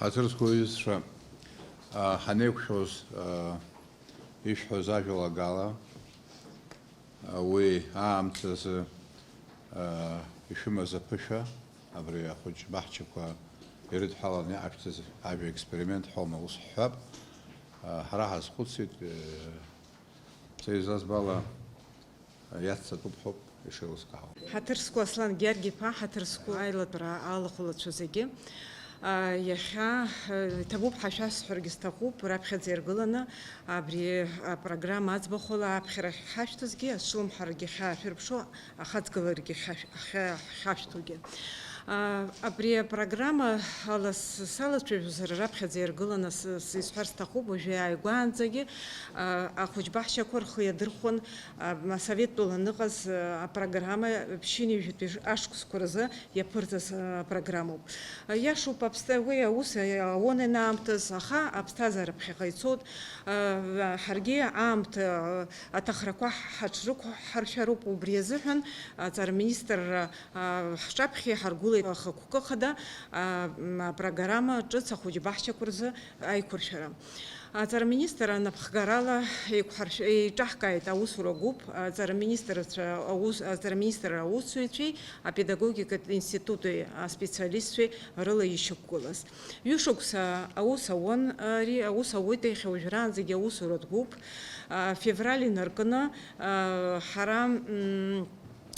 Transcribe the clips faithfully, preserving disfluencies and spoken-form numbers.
Ҳаҭыр зқәу аҩызцәа, а, ҳанеиқәшәоз, а, ишәҳәоз ажәалагала, а, уи аамҭазы, а, ишәымаз аԥышәа, абри ахәыҷ баҳчақәа ирыдҳәаланы иҟашәҵаз ажәа-експеримент ҳәоума, ус ҳҳәап. А, ҳара ҳазхәыцит, э, са излазбо ала, иацҵатәуп ҳәоуп ишеилыскаауа. Ҳаҭыр зқәу Аслан Гьаргь-иԥа, ҳаҭыр зқәу аилатәара алахәылацәа зегьы. А, иахьа, а, иҭабуп ҳәа шәасҳәаргьы сҭахуп, раԥхьаӡа иргыланы абри апрограмма аӡбахәала аԥхьара ахьҳашәҭазгьы, азҿлымҳарагьы ахьаашәырԥшуа, ахаҵгыларагьы ахьа-, ахьа-, ахьҳашәҭугьы. А, абри апрограмма ала с-, салацәажәозар, раԥхьаӡа иргыланы с-, сизҳәар сҭахуп, уажәы иааигәаанӡагьы, а, ахәыҷ баҳчақәа рхы иадырхәон, а, асовет тәыланыҟаз, а, апрограмма ԥшьынҩажәатәи ш-, ашықәсқәа рзы иаԥырҵаз, а, апрограммоуп. А, иашоуп, аԥсҭа-, уи аус, а, ауан ианаамҭаз, аха аԥсҭазаара ԥхьаҟа ицоит. А, ҳаргьы аамҭа, а, аҭахрақәа ҳ-, ҳаҽрықәҳаршәароуп, убри азыҳәан, а, аҵараминистрра, а, ҳҿаԥхьа иҳаргәылеит ахықәкы хада, а, м, апрограмма ҿыц ахәыҷ баҳчақәа рзы аиқәыршәара. Аҵараминистр анапхгарала еиқәҳаршә-, еиҿаҳкааит аусура гәыԥ, аҵараминистрцәа аус-, аҵараминистрра аусзуҩцәеи апедагогикатә институти аспециалистцәеи рыла ишьақәгылаз. Ҩышықәса аус ауан, ари аус ауеит иахьа уажәраанӡагьы аусуратә гәыԥ, а, февраль инаркны, а, ҳара, м,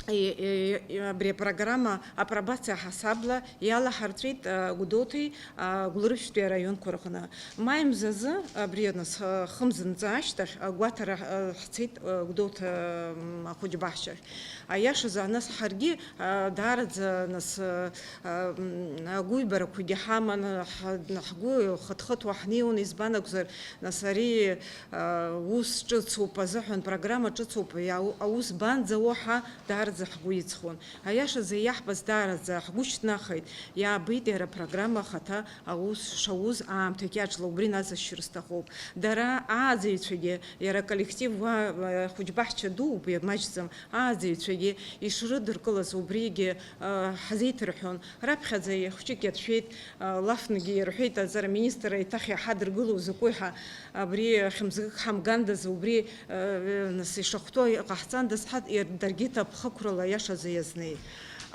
и-, и-, и-, абри апрограмма апробациа ҳасабла иалаҳарҵәеит, а, Гәдоуҭеи, а, Гәылрыԥшьтәи араионқәа рҟны. Маи мзазы, абри аныс, а, хымзынҵа ашьҭахь, а, гәаҭара, а, ҳцеит, а, Гәдоуҭа, м, ахәыҷбаҳчахь. Аиашазы, аныс ҳаргьы, а, даараӡа, нас, а, а, м, агәыҩбарақәагьы ҳаман, ҳа-, ҳгәы хыҭхыҭуа ҳнеиуан, избан акәзар, нас ари, а, ус ҿыцуп азыҳәан, программа ҿыцуп, иау-, аус банӡауа ҳәа даараӡа ҳгәы иҵхон. Аиашазы, иаҳбаз даараӡа ҳгәы шьҭнахит, иаабеит иара апрограмма ахаҭа аус шауз аамҭа кьаҿла, убри насышьыр сҭахуп. Дара ааӡаҩцәагьы, иара аколлектив уа, а, хәыҷбаҳча дууп, иамаҷӡам, ааӡаҩцәагьы ишрыдыркылаз убригьы, а, ҳзеиҭарҳәон. Раԥхьаӡа ихәҷык иацәшәеит, а, лафнгьы ирҳәеит аҵара аминистр, еиҭах иҳадыргылоу закәи ҳәа, абри хьымӡӷык ҳамгандаз, убри, а, нас ишахәҭоу иҟаҳҵандаз ҳа, иар-, даргьы ҭаԥхықәрала аиашазы иазнеит.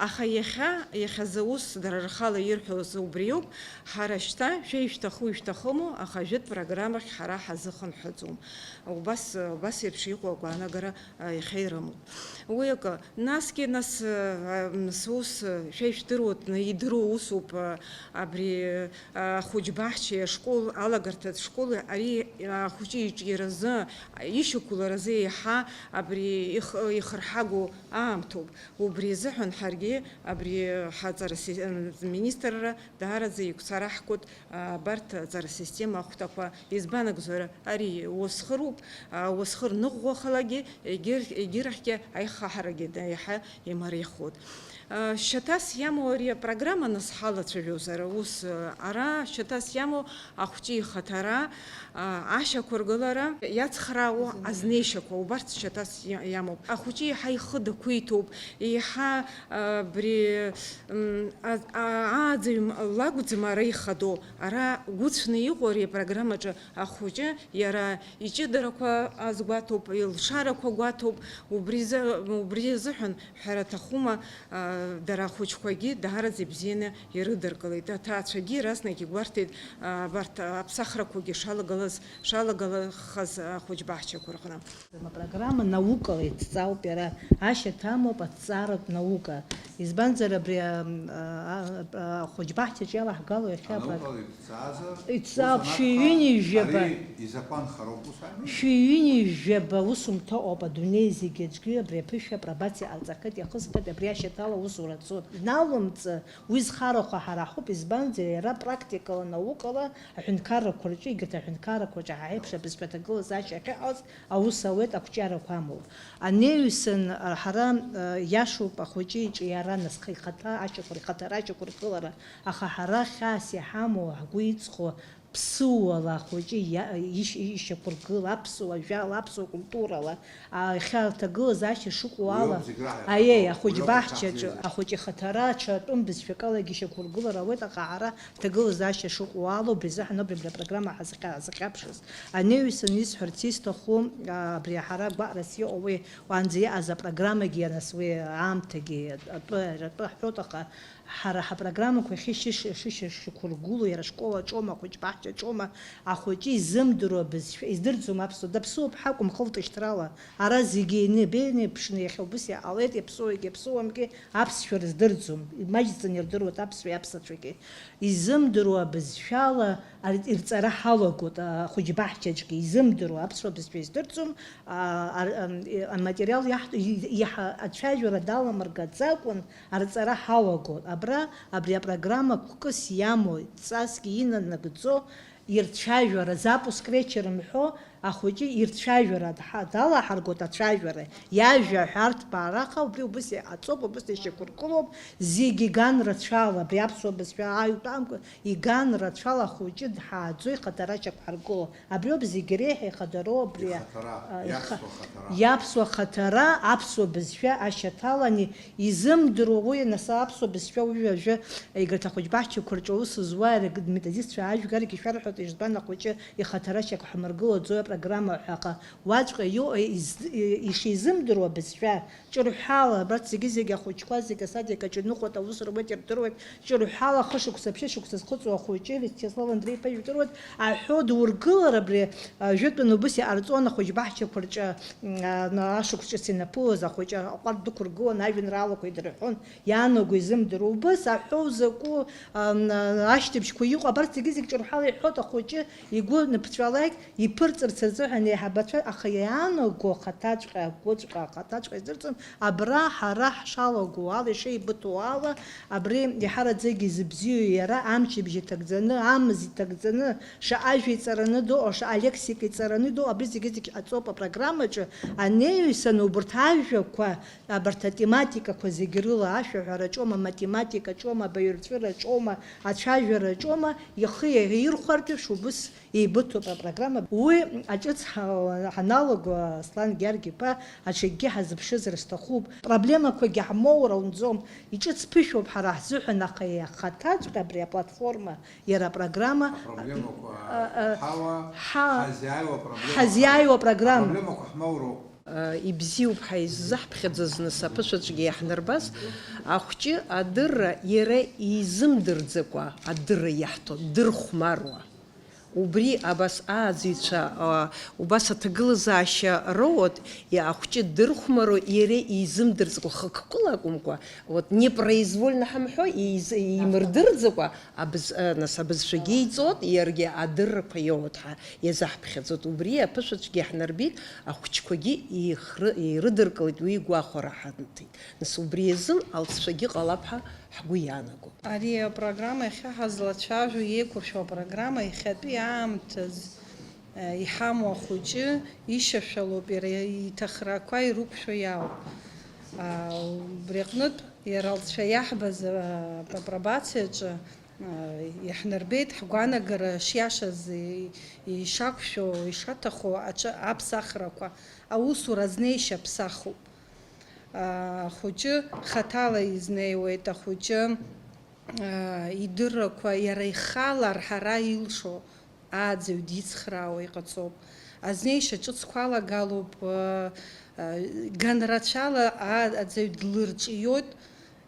Аха иахьа, иахьазы ус дара рхала ирҳәоз убриоуп, ҳара шьҭа шәа ишәҭаху ишәҭахыму, аха жәытә программахь ҳара ҳазыхынҳәаӡом. Убас, убас еиԥш иҟоу агәаанагара, а, иахьа ирымоуп. Уи акы, насгьы, нас, а, м, сус, а, шәа ишәдыруа, идыруа усуп, а, абри, а, ахәыҷбаҳчеи ашкол алагарҭатә школи ари, а, ахәыҷы иҿиаразы, ишьақәларазы еиҳа абри их-, ихырҳагоу аамҭоуп. Убри азыҳәан ҳаргьы абри ҳаҵара си-, м, министрра даараӡа игәцара ҳкуеит, а, абарҭ аҵара система ахәҭақәа. Избан акәзар, ари уасхыруп, а, уасхыр ныӷәӷәахалагьы, егьыр-, егьырахьгьы аихаҳарагьы еиҳа имариахоит. А, шьаҭас иамоу ари апрограмма нас ҳалацәажәозар, ус, а, ара шьаҭас иамоу ахәҷы ихаҭара, а, ашьақәыргылара, иацхраауа азнеишьақәа, убарҭ шьаҭас иа-, иамоуп. Ахәҷы еиҳа ихы дақәиҭуп, еиҳа, а, абри, м, а, а, ааӡаҩ м-, лакәӡам ара ихадоу, ара гәыцәны иҟоу ари апрограммаҿы ахәҷы иара иҷыдарақәа азгәаҭоуп, илшарақәа гәаҭоуп, убри за-, убри азыҳәан ҳәара аҭахума, а, дара ахәыҷқәагьы даараӡа ибзианы ирыдыркылеит. Аҭаацәагьы иаразнак игәарҭеит, а, абарҭ аԥсахрақәагьы шалагалаз, шалагалахаз ахәыҷбаҳчақәа рҟны. Апрограмма наукала иҭҵаауп иара, ашьаҭа амоуп аҭҵааратә наука. Избанзар, абри, а, а, а, ахәыҷбаҳчаҿ иалаҳгало иахьа апро-, Анаукала иҭҵаазар, иҭҵаауп, ус анакәха, шәи ҩынҩажәаба. Ари изакәанхароуп, ус ами? Шәи ҩынҩажәаба усумҭа ыҟоуп, адунеи зегьы аӡәгьы абри аԥышәа апробациа ҟарҵахьеит, иахысхьеит, абри ашьаҭала аусура ацоит. Налымҵ, уи зхарахо ҳара ҳауп, избанзар, иара практикала, наукала аҳәынҭқаррақәа рҿы, егьырҭ аҳәынҭқаррақәа рҿы ҳа ҳаиԥш абызшәа аҭагылазаашьа ахьыҟаз аус ауеит, ақәҿиарақәа амоуп. Анаҩсан, ҳара, иашоуп, ахәыҷы иҿиара, нас ихаҭа ашьақәыр-, ихаҭара ашьақәыргылара, аха ҳара хьаас иҳамоу, ҳгәы иҵхо, Ԥсыуала ахәыҷы иа-, иш-, ишьақәыргыла, аԥсуа жәала, аԥсуа культурала, а, иахьа аҭагылазаашьа шыҟоу ала, Уиоуп зегь раҳа аиеи, иахатәоу, ахәыҷ уиоуп баҳчаҿы, иахьа ахәыҷы ихаҭара аҽа атәым бызшәагалагьы ишьақәыргылар ауеит, аха ҳара ҳҭагылазаашьа шыҟоу ала, убри азыҳәан ауп абри апрограмма ҳазхьа-, ҳазхьаԥшыз. Анаҩсан исҳәарц исҭаху, а, абри ҳара гәаҟрас иҟоу уи уаанӡа иҟаз апрограммагьы, нас уи аамҭагьы атәы, атәы ҳҳәоит, аха ҳара ҳапрограммақәа иахьышьышьақәыргылоу, иара ашкол аҿоума, ахәыҷ баҳча аҿоума, ахәыҷы изымдыруа бызшәа, издырӡом аԥсуа, даԥсуоуп ҳакәым хылҵышьҭрала, ара зегьы инеибеиԥшны иахьа убыс иҟалеит, иаԥсуагьы иаԥсуамгьы аԥсшәа рыздырӡом, имаҷӡаны ирдыруеит аԥсшәеи аԥсацәагьы. Изымдыруа бызшәала ар-, ирҵара ҳалагоит, ахәыҷ баҳчаҿгьы изымдыруа аԥсуа бызшәа издырӡом, а, ар-, ам, и-, аматериал иаҳҭо, и-, иаҳа-, ацәажәара даламыргаӡакәан, арҵара ҳалагон. Абра, абри апрограмма гәкыс иамоу, ҵасгьы инанагӡо ирцәажәара, запуск вечером ҳәо, ахәыҷы ирцәажәара дҳа-, далаҳаргоит ацәажәара. Иажәа аҳәарҭбаараха, убри убыс иҟаҵоуп, убыс ишьақәыргылоуп, зегьы иган рацәала, абри аԥсуа бызшәа аҩтәамкәа, иган рацәала ахәыҷы дҳааӡо ихаҭара шьақәҳаргыло. Абриоуп зегь реиҳа ихадароу абри, Ихаҭара, а, иха-, иаԥсуа хаҭара. Иаԥсуа хаҭара, аԥсуа бызшәа ашьаҭаланы изымдыруа уи, нас аԥсуа бызшәа уажәы ажәа егьырҭ ахәыҷбаҳчақәа рҿы аус зуа иара методистцәа ажәгаргьы шәарҳәоит, избан ахәыҷы ихаҭара шьақәҳмыргылаӡои апрограмма ҳәа, аха уаҵәҟьа иоуа из-, ишизымдыруа бызшәа, ҿырҳәала, абарҭ зегьы-зегьы ахәыҷқәа зегьы асадик аҿы иныҟәоит, аус руеит, ирдыруеит, ҿырҳәала хышықәса, ԥшьышықәса зхыҵуа ахәыҷы Виачеслав Андреи-иԥа ижәдыруеит, аҳәо дургылар абри, а, жәытәан убыс иҟарҵон ахәыҷбаҳчақәа рҿы, м, а, на-, ашықәс ҿыц инаԥылоз ахәыҷы аҟәардә дықәыргылон, ажәеинраалақәа идырҳәон, иаанаго изымдыруа. Убыс аҳәо закәу, а, м, а, ашьҭыбжьқәа иҟоу, абарҭ зегьы-зегь ҿырҳәала иҳәоит ахәыҷы, игәы ныԥҵәалак, иԥырҵырц азыҳәан еиҳабацәа, аха иаанаго ахаҭаҵәҟьа, агәыҵәҟьа ахаҭаҵәҟьа издырӡом, абра ҳара ҳшалаго ала, ишеибыҭоу ала, абри иҳараӡагьы зыбзиоу иара амчыбжь иҭагӡаны, амз иҭагӡаны, шаҟа ажәа иҵараны дыҟоу, шаҟа алексика иҵараны дыҟоу, абри зегьы-зегь ҟаҵоуп апрограммаҿы, анеҩсан убарҭ ажәақәа, абарҭ атематикақәа зегь рыла, ашәаҳәараҿоума, аматематикаҿоума, абаҩрҵәыраҿоума, ацәажәараҿоума, ихы иаирхәартә еиԥш убыс еибыҭоуп апрограмма. Уи аҿыц ҳа-, ҳаналаго, Аслан Гьаргь-иԥа, аҽакгьы ҳазыԥшызар сҭахуп. Проблемақәагьы ҳмоур ауӡом. Иҿыц ԥышәоуп ҳара ҳзыҳәан, аха иахаҭаҵәҟьа абри аплатформа, иара апрограмма, Апроблемақәа а, а, ҳауа, ҳа-, ҳазиааиуа проблемақәа, ҳазиааиуа апрограмма. Апроблемақәа ҳмоуроуп. Ибзиоуп, ҳаиззаҳԥхьаӡаз, нас аԥышәаҿгьы иаҳнарбаз, ахәҷы адырра иара изымдырӡакәа адырра иаҳҭо, дырхәмаруа. Убри абас ааӡаҩцәа, а, убас аҭагылазаашьа роуат, иа-, ахәҷы дырхәмаруа иара изымдырӡакәа, хықәкыла акәымкәа, вот, непроизвольно ҳамҳәо, из-, имырдырӡакәа, абз-, а, нас абызшәагьы иҵоит, иаргьы адыррақәа иоуеит ҳәа иазаҳԥхьаӡоит. Убри аԥышәаҿгьы иаҳнарбеит, ахәҷқәагьы ихры-, ирыдыркылеит, уи игәахәара ҳанҭеит. Нас убри азын алҵшәагьы ҟалап ҳәа ҳгәы иаанагоит. Ари апрограмма иахьа ҳазлацәажәо, еиқәыршәо апрограмма иахьатәи аамҭаз, э, иҳамоу ахәыҷы ишьашәалоуп, иара иҭахрақәа ирықәшәо иаауп. А, убри аҟнытә, иара алҵшәа иаҳбаз, а, апробациаҿы, а, иаҳнарбеит ҳгәаанагара шиашаз, и-, ишақәшәо, ишаҭаху аҿы аԥсахрақәа, аусура азнеишьа ԥсахуп. Ахәыҷы хаҭала изнеиуеит, ахәыҷы, аа, идыррақәа иара ихала арҳара илшо ааӡаҩ дицхраауа иҟаҵоуп. Азнеишьа ҿыцқәа алагалоуп, аа, ганрацәала ааӡаҩ длырҿиоит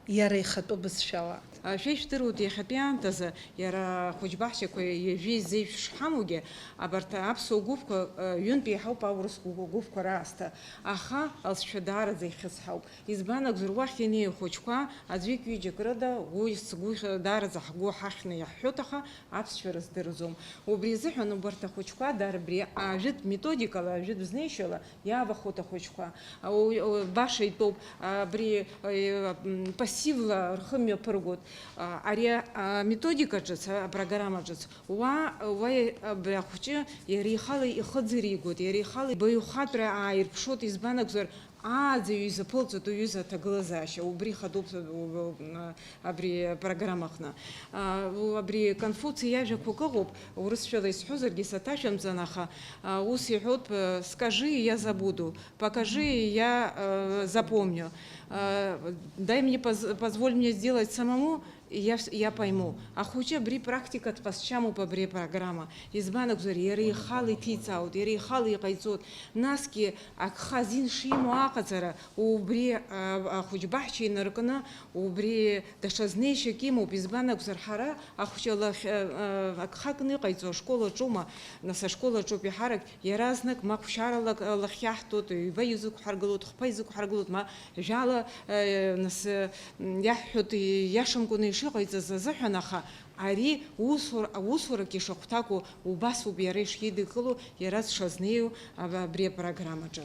иара ихатәы бызшәала. Шәа ишәдыруеит, иахьатәи аамҭазы иара ахәыҷбаҳчақәа ҩажәи зеижә шҳамоугьы, абарҭ аԥсуа гәыԥқәа, ҩынтә еиҳауп аурыс гәыԥқәа раасҭа, аха алҵшәа даараӡа ихьысҳауп. Избан акәзар, уахь инеиу ахәыҷқәа аӡәык-ҩыџьак рыда, уи сгәы даараӡа ҳгәы ҳахьны иаҳҳәоит, аха аԥсшәа рыздырӡом. Убри азыҳәан убарҭ ахәыҷқәа дара абри ажәытә методикала, ажәытә знеишьала иаавахоит ахәыҷқәа. Баша итәоуп, абри, э, м, пассивла рхы мҩаԥыргоит. Ари аметодика ҿыц, апрограмма ҿыц, уа, уа абри ахәҷы иара ихала ихы ӡыригоит, иара ихала ибаҩхатәра ааирԥшуеит, избан акәзар, Ааӡаҩ изаԥылҵоит уҩыза аҭагылазаашьа, убри ихадоуп, у-, у-, абри апрограммаҟны. А, у-, абри Конфуци иажәақәак ыҟоуп, урысшәала исҳәозаргьы саҭашәымҵан, аха, а, ус иҳәоит, э, «Скажи, я забуду, покажи, я, э, запомню, э, дай мне поз-, позволь мне сделать самому, я вс-, я пойму». Ахәыҷы абри практикатә ҟазшьамоуп абри апрограмма. Избан акәзар, иара ихала иҭицааут, иара ихала иҟаиҵоит. Насгьы агха азин шимоу аҟаҵара, убри, а, ахәыҷ баҳча инаркны, убри даҽа знеишьак имоуп. Избан акәзар, ҳара ахәҷы лахь, а, а, агха кны иҟаиҵо ашкол аҿума? Нас ашкол аҿоуп иаҳарак, иаразнак ма хәшьарала лахь иаҳҭоит, ҩба изықәҳаргылоит, хԥа изықәҳаргылоит, ма жәала, а, нас, м, иаҳҳәоит, ииашамкәаны ишыҟаиҵаз азыҳәан, аха ари усур-, аусурак ишахәҭаку убасоуп иара ишидикыло, иара дшазнеиу аб-, абри апрограммаҿы.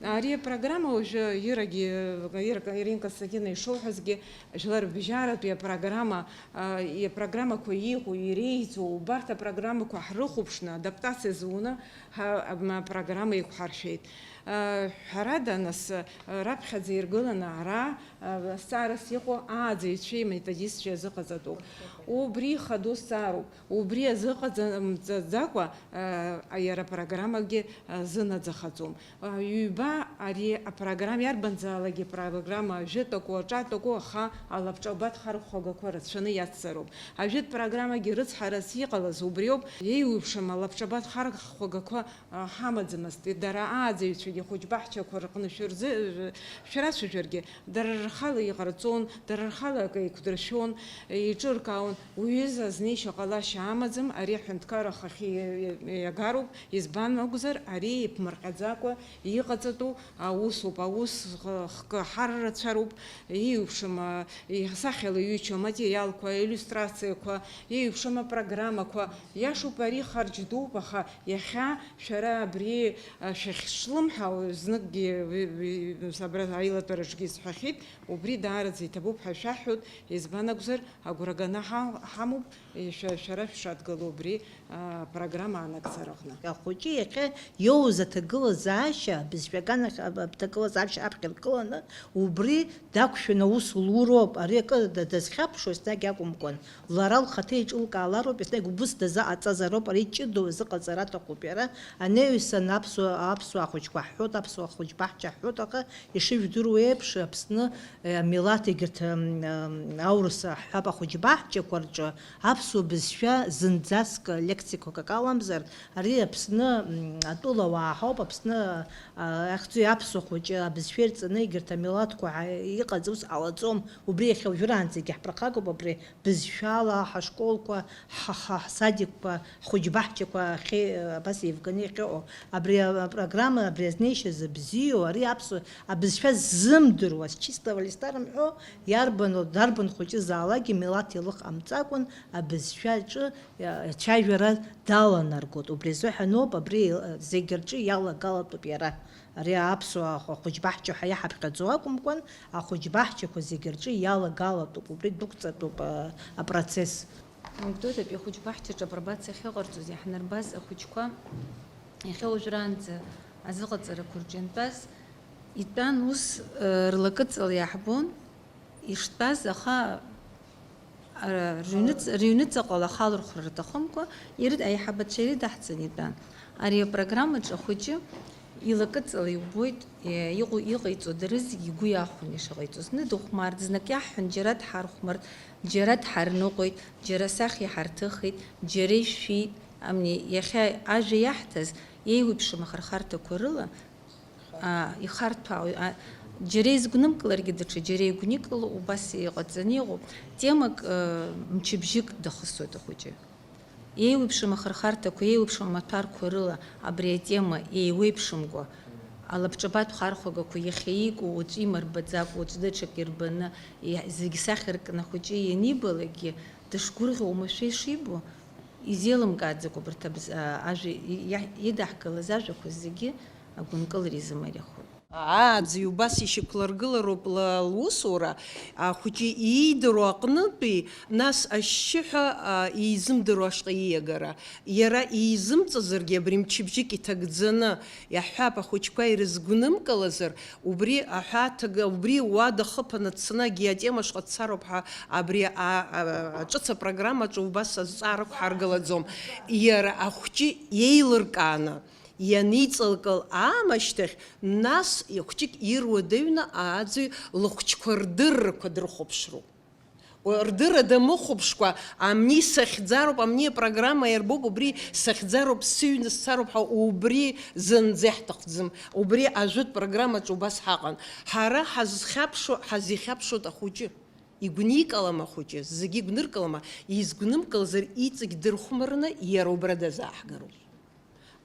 Ари апрограмма уажәы ирагьы, Ир-, Ирина Константиновна ишылҳәазгьы, жәларбжьаратәи апрограмма, а, ипрограммақәа иҟоу, иреиӷьӡоу, убарҭ апрограммақәа ҳрыхәаԥшны, адаптациа зуны, ҳа-, ам-, апрограмма еиқәҳаршәеит. А, ҳәарада, нас, а, раԥхьаӡа иргыланы ара, а, азҵаарас иҟоу ааӡаҩцәеи аметодистцәеи азыҟаҵатәуп. Убри ихадоу зҵаароуп. Убри азыҟаҵамҵаӡакәа, а, иара апрограммагьы, а, зынаӡахаӡом. А, ҩба ари апрограмма, иарбанзаалакгьы программа, жәытәаку, аҿатәаку, аха алабҿабатә хархәагақәа рацәаны иацҵароуп. Ажәытә программагьы рыцҳарас иҟалаз убриоуп, еиуеиԥшым алабҿабатә хархәагақәа, а, ҳамаӡамызт. Дара ааӡаҩцәагьы хәыҷ баҳчақәа рҟны шәырзы-, шәрацәажәаргьы, дара рхала иҟарҵон, дара рхала акы еиқәдыршәон, еиҿыркаауан. Уҩыза азнеишьа ҟалашьа амаӡам, ари аҳәынҭқарра ахахьы иагароуп, избан акәзар, ари иԥмырҟьаӡакәа иҟаҵатәу аусоуп, аус х-, хкы ҳаррацәароуп, еиуеиԥшым, а, и-, сахьала иҩычоу аматериалқәа, аиллиустрациақәа, еиуеиԥшым апрограммақәа, иашоуп, ари харџь дууп, аха иахьа шәара абри, а, шәахьшлымҳау, зныкгьы, ҩ-, ҩ-, абра аилатәараҿгьы исҳәахьеит, убри даараӡа иҭабуп ҳәа шәаҳҳәоит, избан акәзар, агәра ганы ҳа-, ҳамоуп, шәа-, шәара шәшадгылоу абри, а, апрограмма анагӡараҟны. Ахәыҷы иахьа иоуз аҭагылазаашьа, абызшәа аганахь, а, аҭагылазаашьа аԥхьа иргыланы, убри дақәшәаны аус луроуп. Ари акы да-, дазхьаԥшуа еснагь акәымкәан, лара лхаҭа иҿылкаалароуп, еснагь убыс дазыҟаҵазароуп, ари ҷыдоу изыҟаҵара аҭахуп иара. Анаҩсан аԥсуа, аԥсуа ахәыҷқәа ҳҳәоит, аԥсуа хәыҷ баҳча ҳҳәоит, аха ишыжәдыруа еиԥш, Аԥсны, э, амилаҭ егьырҭ, м, м, аурыс ҳҳәап, ахәыҷ баҳчақәа рҿы аԥсуа бызшәа зынӡаск лексикак акаламзар, ари Аԥсны, м, атәылауаа ҳауп, Аԥсны, а, ахьӡи аԥсуа хәыҷы абызшәа ирҵаны егьырҭ амилаҭқәа ҳа-, иҟаҵо ус ҟалаӡом, убри иахьа уажәраанӡагьы ҳԥырхагоуп абри бызшәала ҳашколқәа, ҳа-, ҳа-, ҳсадикқәа, ҳхәыҷбаҳчақәа ахьы-, абас еивганы иахьыҟоу. Абри апрограмма, абри азнеишьа зыбзиоу, ари аԥсуа абызшәа ззымдыруаз, с чистого листа рымҳәо, иарбану, дарбан хәыҷызаалакгьы милаҭ илых ҟамҵакәан абызшәаҿы, а, ацәажәара даланаргоит. Убри азыҳәаноуп, абри, а, зегь рҿы иалагалатәуп иара. Ари аԥсуа хә-, хәыҷбаҳча ҳәа иҳаԥхьаӡо акәымкәан, ахәыҷбаҳчақәа зегь рҿы иалагалатәуп, убри дәықәҵатәуп, а, апроцесс. Анекдотатәи ахәыҷбаҳчаҿы апробациа ахьыҟарҵоз иаҳнарбаз ахәыҷқәа, иахьа уажәраанӡа азыҟаҵарақәа рҿы иантәаз, итәан ус, э, рлакыҵала иаҳбон, иштәаз, аха, ара, рыҩныҵ-, рыҩныҵаҟала ахалырхәра рҭахымкәа, ирыд-, аиҳабацәа ирыдаҳҵан итәан. Ари апрограммаҿы ахәыҷы илакыҵала иубоит, э, иҟоу, иҟаиҵо, дара зегьы игәы иахәон ишыҟаиҵоз. Зны дыхәмарт, знык иаҳҳәон, џьара дҳархәмарт, џьара дҳарныҟәеит, џьара асахьа иҳарҭыхит, џьара ишәит. Амни, иахьа ажәа иаҳҭаз, еиуеиԥшым ахырхарҭақәа рыла, а, ихарҭәаау-, а, џьара изгәнымкыларгьы даҽа, џьара игәникыло, убас иҟаҵаны иҟоуп. Темак, э, мчыбжьык дахысуеит ахәыҷы. Еиуеиԥшым ахырхарҭақәа, еиуеиԥшым амаҭәарқәа рыла абри атема еиуеиԥшымкәа, алабҿабатә хархәагақәа иахьа ику, уаҵәы имырбаӡакәа, уаҵәы даҽак ирбаны, иа-, зегь сахьаркны ахәыҷы ианибалакгьы, дышгәырӷьо, уамашәа ишибо, изеилымкааӡакәа абарҭ абз-, а, ажәа, и-, иа-, идаҳкылаз ажәақәа зегьы агәынкылара изымариахоит. Ааӡаҩ убас ишьақәларгылароуп ла-, лусура, ахәыҷы иидыруа аҟнытәи, нас ашьшьыҳәа, а, изымдыруа ашҟа ииагара. Иара изымҵазаргьы абри мчыбжьык иҭагӡаны, иаҳҳәап, ахәыҷқәа ирызгәнымкылазар, убри аҳәаҭага, убри уа дахыԥаны дцаны агиатема ашҟа дцароуп ҳәа, абри а-, а-, аҿыц апрограммаҿы убас азҵаара ықәҳаргылаӡом. Иара ахәҷы иеилыркааны ианиҵалкыл аамашьҭахь, нас ихәҷык ируадаҩны ааӡаҩ лыхәҷқәа рдыррақәа дрыхәаԥшроуп. Рдырра дамыхәаԥшкәа, амни сахьӡароуп, амни апрограмма иарбоуп, убри сахьӡароуп, сыҩны сцароуп ҳәа, убри зынӡа иаҳҭахӡам. Убри ажәытә программаҿы убас ҳаҟан. Ҳара ҳазхьаԥшуа, ҳазихьаԥшуеит ахәыҷы. Игәникалама ахәыҷы, зегьы игәныркылама, изгәнымкылазар иҵегь дырхәмарны иара убра дазааҳгароуп.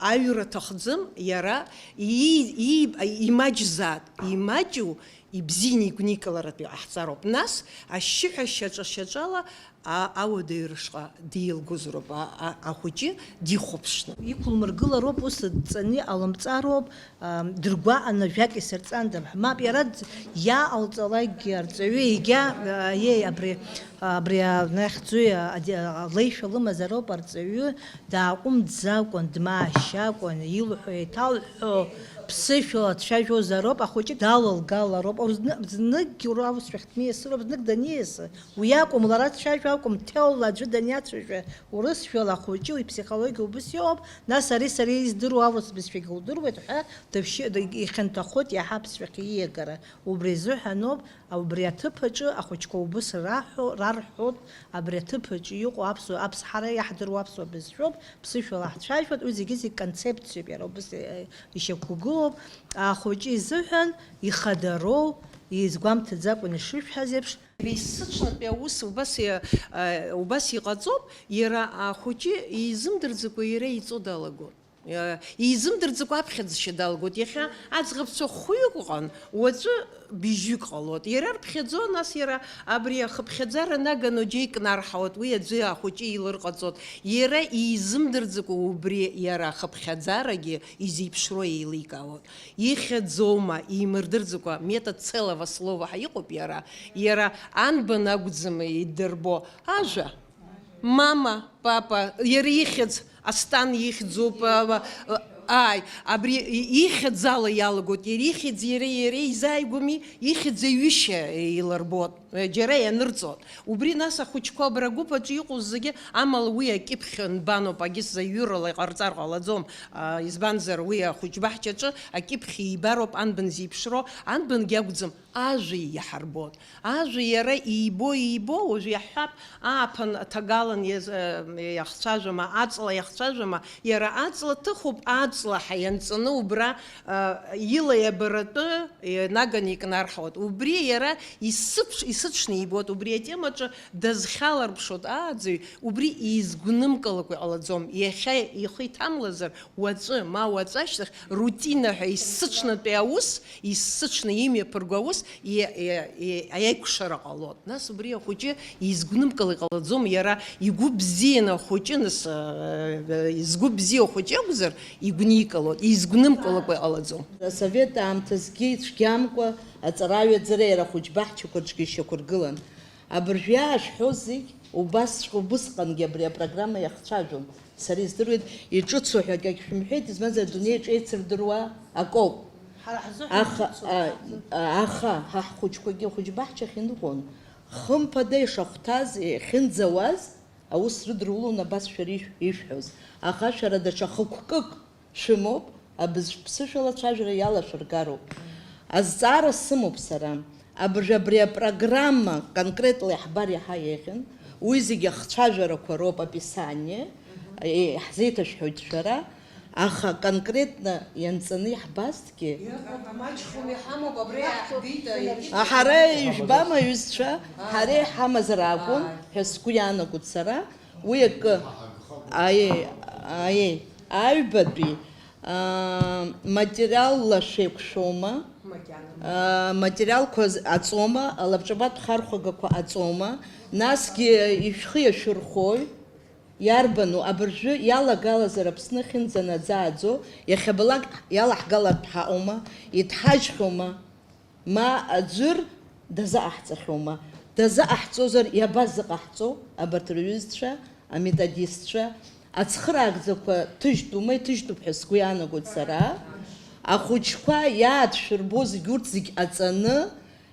Аҩра аҭахӡам, иара ии-, ии-, имаҷзаат, имаҷу ибзианы игәникыларатәы иҟаҳҵароуп. Нас ашьшьыҳәа шьаҿа-шьаҿала а-, ауадаҩра шҟа дилгозароуп, а-, а-, ахәыҷы дихәаԥшны. Иқәылмыргылароуп, ус дҵаны иҟалымҵароуп, ам, дыргәаҟны ажәак исырҵандам. Мап, иара д-, иааҟалҵалакгьы арҵаҩы, егьа, а, иеи, абри, абри, а, нахьӡуи, а, ади-, а, леишәа лымазароуп арҵаҩы, дааҟәымҵӡакәан, дмаашьакәан, илҳәо еиҭалҳәо, ԥсышәала дцәажәозароуп, ахәыҷы далалгалароуп, зны-, зныкгьы ура аусшәахь дниасыроуп, знык даниасы, уи акәым, лара дцәажәо акәым, ҭелла аӡәы даниацәажәа, урысшәала ахәыҷы уи ԥсихологиа убыс иҟоуп, нас ари сара издыруа аурыс бызшәагьы лдыруеит ҳәа, дышьшьы-, ихьанҭахоит иаҳа аԥсшәахь ииагара. Убри азыҳәаноуп, убри аҭыԥ аҿы ахәыҷқәа убыс раҳәо, рарҳәоит, абри аҭыԥ аҿы иҟоу аԥсуа, аԥс-, ҳара иаҳдыруа аԥсуа бызшәоуп, ԥсышәала ҳцәажәоит, уи зегьы-зегь концепциоуп, иара убыс, э, ишьақәгылоуп. Ахәыҷы изыҳәан ихадароу, изгәамҭаӡакәан ишышәҳәаз еиԥш, Исыҽнатәи аус убас иа-, а, убас иҟаҵоуп, иара ахәыҷы изымдырӡакәа иара иҵо далагон. Иа-, изымдырӡакәа аԥхьаӡашьа далагоит. Иахьа аӡӷабцәа хәҩык ыҟан, уаҵәы быжьҩык ҟалоит. Иара рԥхьаӡо, нас иара абри ахыԥхьаӡара нагано џьа икнарҳауеит, уи аӡәы ахәыҷы илырҟаҵоит. Иара изымдырӡакәа убри иара ахыԥхьаӡарагьы изеиԥшроу еиликаауеит. Ихьӡома, имырдырӡакәа, метод целого слова ҳәа иҟоуп иара. Иара анбан акәӡам идырбо ажәа? Мама, папа, иара ихьӡ Асҭан ихьӡуп, а, а, ааи, абри и-, ихьӡ ала иалагоит, иара ихьӡ иара, иара изааигәами, ихьӡ аҩышьа илырбоит. Џьара ианырҵоит. Убри нас ахәыҷқәа абра агәыԥ аҿы иҟоу зегьы, амала уи акьыԥхь нбаноуп, агьыс заҩырала иҟарҵар ҟалаӡом, а, избанзар, уи ахәыҷбаҳчаҿы акьыԥхь ибароуп, анбан зеиԥшроу, анбангьы акәӡам, ажәа иаҳарбоит. Ажәа иара ибо, ибо, уажә иаҳҳәап, ааԥын аҭагалан иаз-, э, иахцәажәама, аҵла иахцәажәама, иара аҵла ҭыхуп, аҵла ҳәа ианҵаны убра, э, ила иабаратәы, наганы икнарҳауеит. Убри иара исыԥш-, исыҽны ибоит, убри атемаҿы дазхьаларԥшуеит ааӡаҩ, убри изгәнымкылакәа иҟалаӡом. Иахьа ихы иҭамлазар, уаҵәы, ма уаҵәы ашьҭахь рутина ҳәа исыҽнатәи аус, исыҽны имҩаԥырго аус и-, и-, и-, аиқәшара ҟалоит. Нас убри ахәыҷы изгәнымкыла иҟалаӡом, иара игәы бзианы ахәыҷы, нас, э, изгәы бзиоу ахәыҷы акәзар, игәникылоит, изгәнымкылакәа иҟалаӡом. Асовет аамҭазгьы ицәгьамкәа аҵараҩаӡара иара ахәыҷбаҳчақәа рҿгьы ишьақәыргылан. Абыржәы иаашәҳәо зегь убасҵәҟьа, убысҟангьы абри апрограмма иахцәажәон. Сара издыруеит, иҿыцу ҳәа акгьы шәымҳәеит, избанзар, адунеи аҿы еицырдыруа акоуп. Ҳара ҳзыҳәан Аха, иҿыцу а, ҳәа. А, аха, ҳа ҳхәыҷқәагьы ахәыҷбаҳчахь иныҟәон. Хымԥада ишахәҭаз, иахьынӡауаз, аус рыдрулон абас шәара ишә-, ишәҳәоз. Аха шәара даҽа хықәкык шәымоуп, абызшә ԥсышәала ацәажәара иалашәыргароуп. Азҵаара сымоуп сара. Абыржә абри апрограмма конкретла иаҳбар иаҳа еиӷьын. Уи зегьы ахцәажәарақәа роуп, описание, е, ҳзеиҭашәҳәоит шәара, аха конкретно ианҵаны иаҳбазҭгьы. Иҟоуп, амаҷхом, иҳамоуп, абра иаҳбеит, а, иакит. А, ҳара ижәбама, аҩызцәа, ҳара иҳамазар акәын ҳәа сгәы иаанагоит сара. Уи акы, аиеи, аиеи, аҩбатәи, аа, материалла шәеиқәшәома? Макьана. Аа, материалқәа з-, аҵома, алабҿабатә хархәагақәа аҵома? Насгьы ишәхы иашәырхои? Иарбану абыржәы иалагалазар Аԥсны ахьынӡанаӡааӡо, иахьабалак иалаҳгалартә ҳаҟоума, идҳажьхьоума, ма аӡәыр дазыҟаҳҵахьоума, дазыҟаҳҵозар иабазыҟаҳҵо абарҭ рҩызцәа, аметодистцәа, ацхыраагӡақәа ҭыжьтәума, иҭыжьтәуп ҳәа сгәы иаанагоит сара, ахәыҷқәа иааҭшәырбо зегь урҭ зегь ҟаҵаны,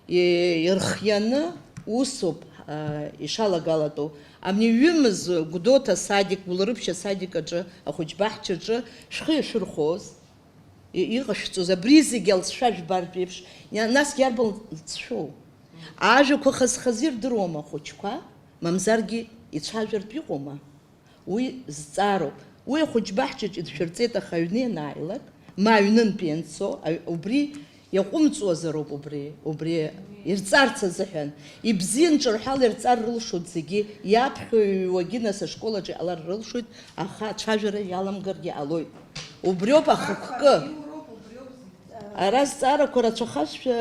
ирхианы усоуп, а, ишалагалатәу. Абни ҩымыз Гәдоуҭа асадик, Гәылрыԥшь асадик аҿы, ахәыҷбаҳчаҿы шәхы иашәырхәоз, и-, иҟашәҵоз, абри зегь алҵшәа жәбартә еиԥш, иа-, насгьы иарбан лҵшәоу? Ажәақәа хаз-хаз ирдыруама ахәыҷқәа, мамзаргьы ицәажәартә иҟоума? Уи зҵаароуп. Уи ахәыҷбаҳчаҿ идшәырҵеит, аха аҩны ианааилак, ма аҩнынтәи ианцо, аҩ-, убри иаҟәымҵуазароуп убри, убри ирҵарц азыҳәан. Ибзиан ҿырҳәала ирҵар рылшоит зегьы, иаԥхьоу иҩуагьы нас ашкол аҿы иҟалар рылшоит, аха ацәажәара иаламгаргьы ҟалоит. Убриоуп ахықәкы. Ара зҵаарақәа рацәахазшәа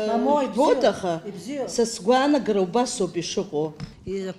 Мамоу, ибзиоуп, жәбоит, аха ибзиоуп. Са сгәаанагара убасоуп ишыҟоу.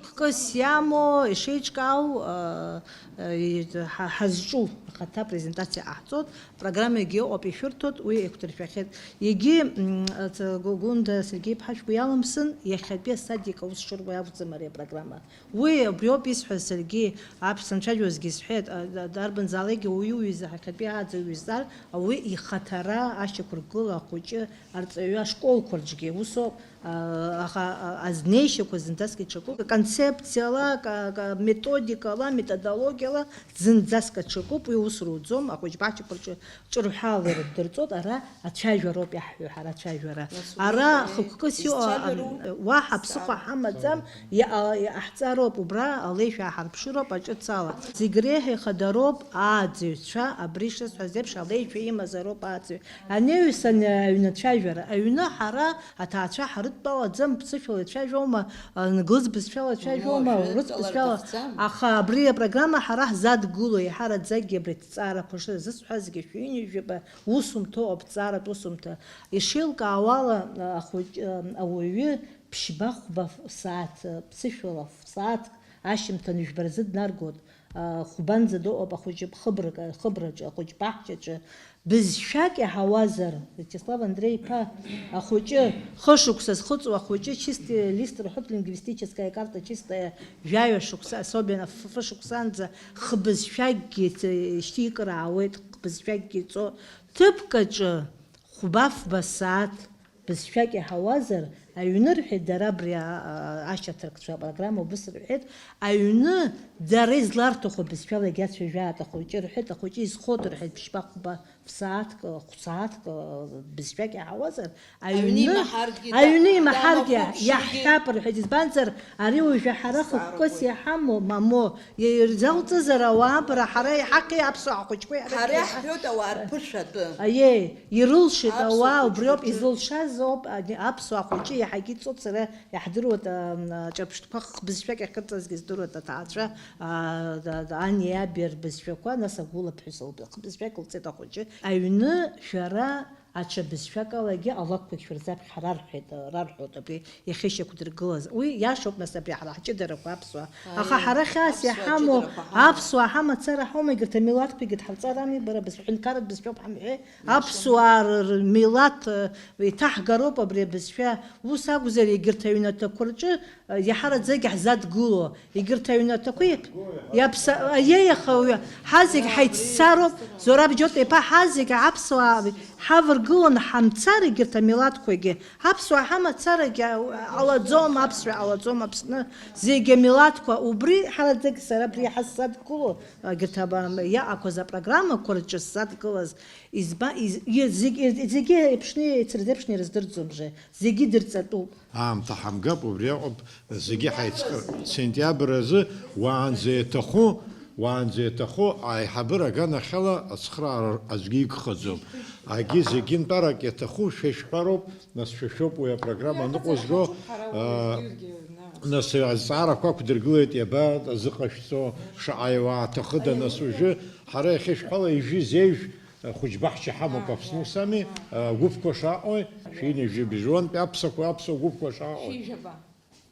Хкыс иамоу, ишеиҿкаау, а, а, и-, ҳа-, ҳазҿу ахаҭа апрезентациа ҟаҳҵоит, апрограммагьы ыҟоуп, ишәырҭоит, уи еиқәдыршәахьеит. Егьи, м, ац-, Гу-, Гәында Сергеи-иԥҳа шәгәы иалымсын, иахьатәи асадик аус шырбо иакәӡам ари апрограмма. Уи абриоуп исҳәаз саргьы, аԥсуа анцәажәозгьы сҳәеит, а, а, дарбанзаалакгьы уаҩы уҩыза, ҳахьатәи ааӡаҩ уҩызар, ауаҩы ихаҭара, ашьақәыргыла ахәыҷы, арҵаҩы ашколқәа рҿгьы усоуп, а, аха, а, азнеишьақәа зынӡаск иҽакуп. Концепциала, ка-, ка-, методикала, методологиала зынӡаск аҽакуп, уи ус руӡом, ахәыҷбаҳчақәа рҿы ҿырҳәала ирдырҵоит, ара ацәажәароуп иаҳҳәо, ҳара ацәажәара. Нас уи Ара уи хықәкыс иҟоу, изцәажәару? Уаҳа ԥсыхәа ҳамаӡам, иа-, иҟаҳҵароуп убра, алеишәа ааҳарԥшыроуп аҿыц ала. Зегь реиҳа ихадароуп ааӡаҩцәа, абри шысҳәаз еиԥш, алеишәа имазароуп ааӡаҩ. Анеҩсан аҩны ацәажәара, аҩны ҳара аҭаацәа ҳарыдтәалаӡам, ԥсышәала ицәажәома, англыз бызшәала ицәажәома, Уажәы урыс дтәалар бызшәала. Аҭахӡам. Аха абри апрограмма ҳара ҳзадгыло, иаҳараӡакгьы абри аҭҵаарақәа шызысҳәазгьы, шәҩынҩажәаба усумҭоуп, аҭҵааратә усумҭа. Ишеилкаауала, ахәыҷ-, ауаҩы ԥшьба-хәба сааҭ, ԥсышәала сааҭк ашьымҭан жәба рзы днаргоит. Хәбанӡа дыҟоуп ахәыҷы хыбрак, хыбраҿы, ахәыҷ баҳчаҿы. Бызшәак иаҳауазар, Виачеслав Андреи-иԥа, ахәыҷы, хышықәса зхыҵуа ахәыҷы, чистый лист рҳәоит, лингвистическая карта чистая, жәаҩа шықәса, особенно ф-, фышықәсанӡа хбызшәакгьы ц-, шьҭикыр аауеит, хбызшәакгьы ҵо. Ҭыԥк аҿы хәба-фба сааҭ бызшәак иаҳауазар, аҩны, рҳәеит, дара абри, а, а, ашьаҭаркцәа апрограмма убыс рҳәеит, аҩны дара изларҭаху бызшәала егьацәажәааит ахәыҷы, рҳәеит, ахәыҷы изхоит, рҳәеит, ԥшьба-хәба сааҭк, хә-, сааҭк, а, бызшәак иаҳауазар, Аҩны аҩны, имаҳаргьы, аҩны да-, имаҳаргьы дамахәыԥшыргьы. Иаҳҳәап, рҳәеит, избанзар, ари уажәы ҳара хықәкыс иҳамоу, мамоу, ирзалҵызар ауаа, бара, ҳара иҳаҳи аԥсуаа ҳхәыҷқәеи ҳара Ҳара иҳа-, иҳҳәоит ауаа рԥышәатәы. Аиеи, ирылшеит Аԥсуа ауаа, хәыҷқәа убриоуп рҿы. Изылшаз ауп, ани-, аԥсуа хәыҷы иаҳагьы иҵоуп, сара иаҳдыруеит, ам, ҿырԥштәқәа хбызшәак иахьырҵазгьы здыруеит аҭаацәа, а, да, да, ани аби рбызшәақәа, нас агәыла ԥҳәыс лб-, хбызшәак лҵеит ахәыҷы. Аҩны шәара аҽа бызшәакалагьы алакәқәагь шәырзаԥхьа рарҳәеит, рарҳәоит, абри иахьа ишьақәдыргылаз. Уи иашоуп, нас, абри ҳара ҳҷыдарақәа аԥсуаа. Аха Аиеи, ҳара хьаас аԥсуа иҳамоу ҷыдарақәа ҳамоуп. Аԥсуа ҳамацара ҳаума, егьырҭ амилаҭқәагьы дҳарҵарами, бара, бызшәа, ҳәынҭқарратә бызшәоуп ҳамҳәеи? Аԥсуаа р-, р-, милаҭ, э, иҭаҳгароуп абри абызшәа. Ус акәзар, егьырҭ аҩнаҭақәа рҿы, э, иаҳараӡак иаҳзадгыло, егьырҭ аҩнаҭақәа иаԥ-, иаԥса-, аиеи, аха уи, ҳа зегь ҳаиццароуп, Зураб Џьота-иԥа, ҳа зегь аԥсуаа ҳавыргыланы ҳамцар, егьырҭ амилаҭқәагьы, аԥсуаа ҳамацарагьы ҟалаӡом, аԥсшәа ҟалаӡом Аԥсны, зегь амилаҭқәа, убри ҳараӡак сара абри иаҳа сзадгыло, егьырҭ аба-, иаҟақәаз апрограммақәа рҿы сзадгылаз, изба-, из-, и-, зегь, зегьы еиԥшны, еицырзеиԥшны ирыздырӡом же, зегьы дырҵатәуп. Аамҭа ҳамгап, убри аҟоуп зегьы ҳаицкы-, сентиабр азы уаанӡа иаҭаху, уаанӡа иаҭаху аиҳабыра аганахьала ацхыраара аӡәгьы игхаӡом. Агьи зегьы нтәарак иаҭаху шәа ишәҳәароуп, нас шәа шәоуп уи апрограмма аныҟәызго, аа, нас азҵаарақәа ақәдыргылеит, иаба азыҟашәҵо, шаҟа иуааҭахыда, нас уажәы ҳара иахьа шәҳәала ижәи зеижә Хәыҷбаҳча ҳамоуп Аԥсны, ус ами, гәыԥқәа шаҟои, шәи ҩажәи быжьуантәи аԥсақәа, аԥсуа гәыԥқәа шаҟои. Шәи жәаба.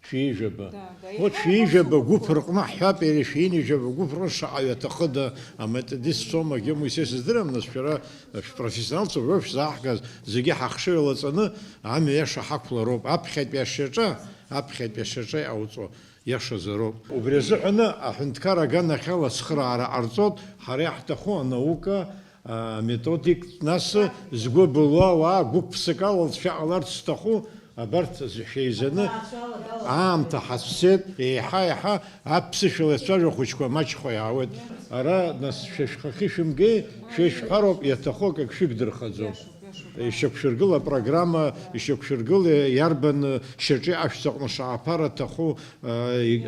Шәи жәаба. Да, да, вот иҳәа шәи жәаба гәыԥ рҟны ҳҳәап, иара шәи ҩажәаба гәыԥ рҟны шаҟаҩ аҭахыда, аметодистцәоума, егьи Моисес, издырам, нас шәара шәпрофессионалцәа уажәы шәзааҳгаз, зегьы ҳахшыҩ лаҵаны амҩа иаша ҳақәлароуп, аԥхьатәи ашьаҿа, аԥхьатәи ашьаҿа иҟауҵо иашазароуп. Убри азыҳәаны аҳәынҭқар аганахьала ацхыраара ҟарҵоит, ҳара иаҳҭаху анаука, аметодик, нас згәы былуа ауаа гәык-ԥсык ала лҵшәа ҟаларц зҭаху, абарҭ шәеизаны аамҭа ҳацәцеит, еиҳа-еиҳа аԥсышәала иацәажәо ахәыҷқәа маҷхо иаауеит. Ара, нас, шәа шәхахьы шәымгеи, шәа ишәҳәароуп, иаҭаху акагь шәыгдырхаӡом. Ишьақәшәыргыл апрограмма, ишьақәшәыргыл иарбан шьаҿи ашәҵаҟны шааԥара аҭаху,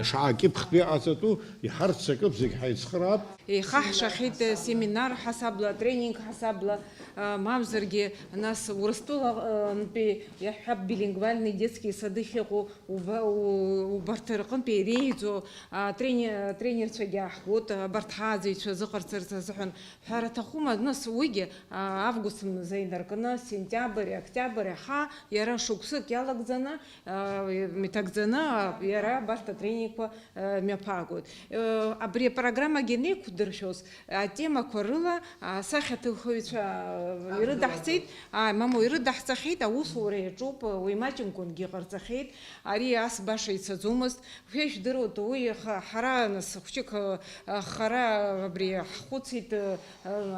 шаакьыԥхьтәи аҵатәу иҳарццакып, зегь ҳаицхыраап. Еихаҳшахьеит, э, семинар ҳасабла, тренинг ҳасабла, э, мамзаргьы, нас, Урыстәылантәи иаҳҳәап, билингвальный детский сады ахьыҟоу, уба-, у-, убарҭ рҟынтәи иреиӷьӡоу, а, трени-, тренерцәагьы ааҳгоит, абарҭ ҳааӡаҩцәа азыҟарҵарц азыҳәан. Ҳәара аҭахума, нас, уигьы, а, август мза инаркны, сентиабр, октиабр, иаха, иара шықәсык иалагӡаны, а, иҭагӡаны, а, иара абарҭ атренингқәа мҩаԥаагоит. Абри апрограммагьы анеиқәдыршәоз, атемақәа рыла асахьаҭыхыҩцәа ирыдаҳҵеит, ааи, мамоу, ирыдаҳҵахьеит, аусура иаҿуп, уи маҷымкәангьы ҟарҵахьеит. Ари ас баша ицаӡомызт. Шәа ижәдыруеит, уи ха-, ҳара, нас, хәҷык, а, хара абри ҳхәыцит, а,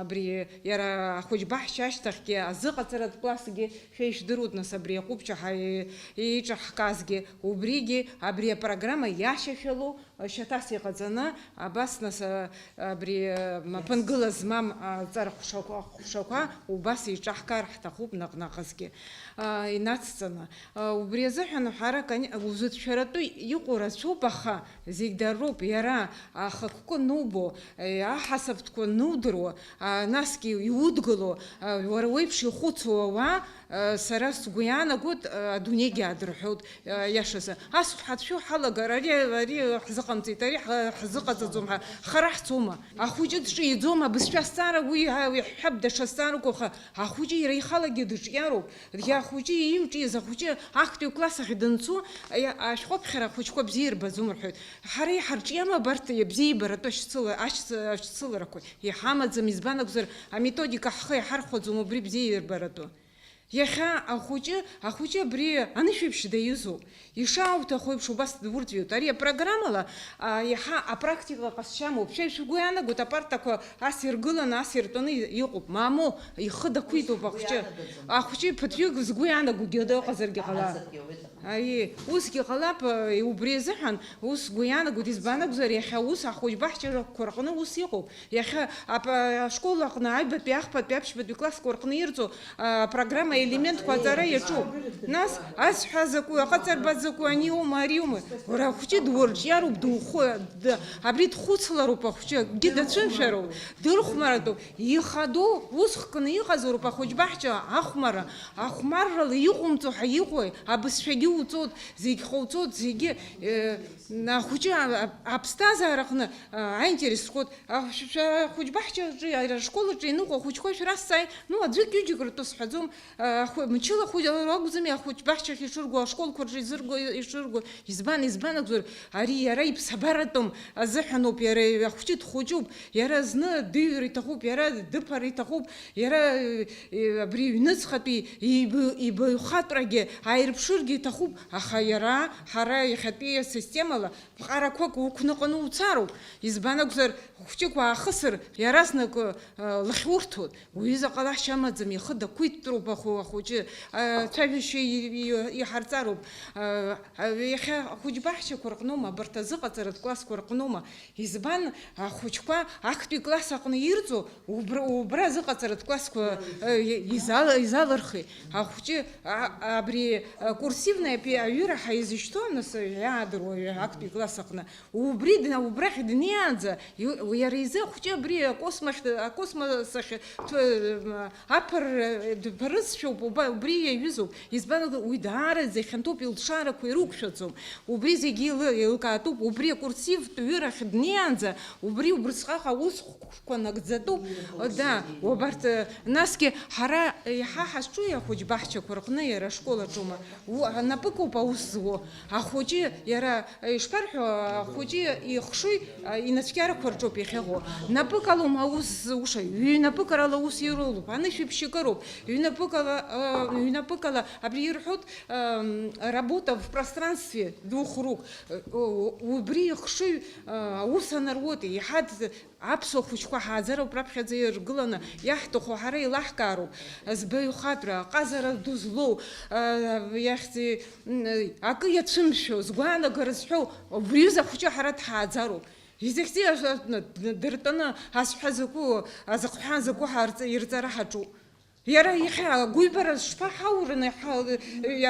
абри иара ахәыҷбаҳча ашьҭахьгьы азыҟаҵаратә классгьы, шәа ижәдыруеит, нас, абри аҟәыбҷаҳа и-, иҿаҳкаазгьы, убригьы абри апрограмма иашьашәалоу, шьаҭас иҟаҵаны, абас, нас, а, абри, а, маԥынгыла змам, а, ҵархәшақәа, ҟәшақәа убас еиҿаҳкаар ҳҭахуп наҟ-наҟызгьы, а, инацҵаны. А, убри азыҳәан ҳара, кани-, узыцәшәаратәы иҟоу рацәоуп, аха зегь дароуп, иара ахықәкы анубо, е, аҳасабтәқәа анудыруа, а, насгьы иудгыло, а, уара уеиԥш ихәыцуа ауаа, а, сара сгәы иаанагоит, а, адунеигьы аадырҳәоит, а, иашазы. Ас ҳацәшәо ҳалагар, ари, ари ҳзыҟамҵеит, ари ҳа-, ҳзыҟаҵаӡом, ҳа-, хара ҳцома? Ахәыҷы дҿиаӡом, абызшәа азҵаара уи, а, уи ҳҳәап, даҽа зҵаарак, аха ахәыҷы иара ихалагьы дыҿиароуп. Иахәыҷы иимҿиаз ахәыҷы актәи класс ахь данцо, аи-, ашәҟәыԥхьара ахәыҷқәа бзиа ирбаӡом рҳәоит. Ҳара иҳарҿиама абарҭ абзиеибаратәы ашьцыла-, ашьц-, ашьцыларақәа? Иҳамаӡам, избан акәзар, аметодика ҳхы иаҳархәаӡом убри бзиеибаратәы. Иахьа ахәыҷы, ахәыҷы абри анышәаԥшь даҩызоуп. Ишаауҭаху еиԥш убас дурҵәиоит. Ари апрограммала, а, иаҳа апрактика ҟазшьамоуп. Шәа шәгәы иаанагоит, апартақәа ас иргыланы, ас иртәаны и-, иҟоуп. Мамоу, ихы дақәиҭуп ахәҷы. Ахәҷы ԥыҭҩык згәы иаанагогьы ыҟазаргьы ҟалап. Аи, усгьы ҟалап, э, убри азыҳәан ус сгәы иаанагоит, избан акәзар, иахьа ус ахәыҷбаҳчарақәа рҟны ус иҟоуп. Иахьа ап-, ашкол аҟны аҩбатәи, ахԥатәи, аԥшьбатәи классқәа рҟны ирҵо, а, апрограмма аелементқәа аҵара иаҿуп. Нас, азҳәа закәу, аҟаҵарба закәу, аниоума, ариоума? Уара ахәҷы дуарҿиароуп, духәы-, д-, абри дхәыцлароуп ахәҷы, акгьы дацәымшәароуп, дырхәмаратәуп. Ихадоу ус хкны иҟазароуп ахәыҷбаҳча ахәмарра. Ахәмаррала иҟоумҵо ҳәа иҟои? Абызшәагьы уҵоит, зегь ҟауҵоит, зегьы, э, ахәыҷы а-, а-, аԥсҭазаараҟны, а, аинтерес рхоит. Ахәшәа-, ахәыҷбаҳчаҿы, ашкол аҿы ианыҟоу ахәыҷқәа шәрасҵааи, ну, аӡәык-ҩыџьак ртәы сҳәаӡом, а, ахәы-, мчыла ахәыҷ-, ракәӡами ахәыҷбаҳчахь ишырго, ашколқәа рҿы изырго, ишырго, избан, избан акәзар, ари иара иԥсабаратәым азыҳәаноуп, иара ахәыҷы дхәыҷуп, иара зны дыҩр иҭахуп, иара дыԥар иҭахуп, иара, э, абри ҩныҵҟатәи ибаҩхатәрагьы ааирԥшыргьы иҭахуп, аха иара, ҳара иахьатәи асистемала ԥҟарақәак уқәныҟәаны уцароуп. Избан акәзар, хәҷык уаахысыр, иаразнак, э, лахьурҭоит. Уаҩы заҟа лашьа амаӡам, ихы дақәиҭтәроуп ахәы-, ахәыҷы. Э, цәажәашьа и-, и-, иҳарҵароуп. Э, иахьа ахәыҷбаҳчақәа рҟноума, абарҭ азыҟаҵаратә классқәа рҟноума? Избан ахәыҷқәа актәи класс аҟны ирҵо, убра, убра азыҟаҵаратә классқәа, э, изал-, изалырхи? Ахәҷы, а, абри, э, курсивный апи-, аҩыра ҳаизышьҭоу, нас, иаадыруа актәи класс аҟны, убри дна-, убрахь днеиаанӡа, и-, иара изы ахәҷы абри акосмос ахь, акосмос ахь ҭ-, м, аԥырра, э, дԥарызшәоуп, уба-, убри иаҩызоуп. Избан акәзар, уи даараӡа ихьанҭоуп, илшарақәа ирықәшәаӡом. Убри зегьы еилы-, еилкаатәуп, убри акурсивтә ҩырахь днеиаанӡа, убри убрысҟак аусқәа нагӡатәуп. Да, убарҭ, э, насгьы ҳара, э, иаҳа ҳазҿу ахәыҷбаҳчақәа рҟны, иара ашкол аҿоума, у-, ана-, Напыкоуп аус зуо. Ахәыҷы, иара, ишԥарҳәо, ахәыҷы ихшыҩ, а, инацәкьарақәа рҿоуп иахьыҟоу. Напыкалоума аус зуша, ҩнапыкарала аус ирылоуп, анышә иԥшьакыроуп, ҩнапыкала, а, ҩнапыкала абри ирҳәоит, ам, работа в пространстве двух рук. Э, у-, убри ихшыҩ, а, аус анаруеит, иҳад-, Аԥсуа хәыҷқәа ҳааӡароуп раԥхьаӡа иргыланы иаҳҭаху ҳара еилаҳкаароуп. Збаҩхатәра, аҟазара ду злоу, а, иахьӡи, м, акы иацәымшәо, згәаанагара зҳәоу, убри аҩыза ахәыҷы ҳара дҳааӡароуп. Изахьӡи, а, а, дыртәаны азҳәа закәу, азыхҳәа закәу ҳарҵа-, ирҵара ҳаҿуп. Иара иахьа агәыҩбара шԥаҳаурны, ҳа-,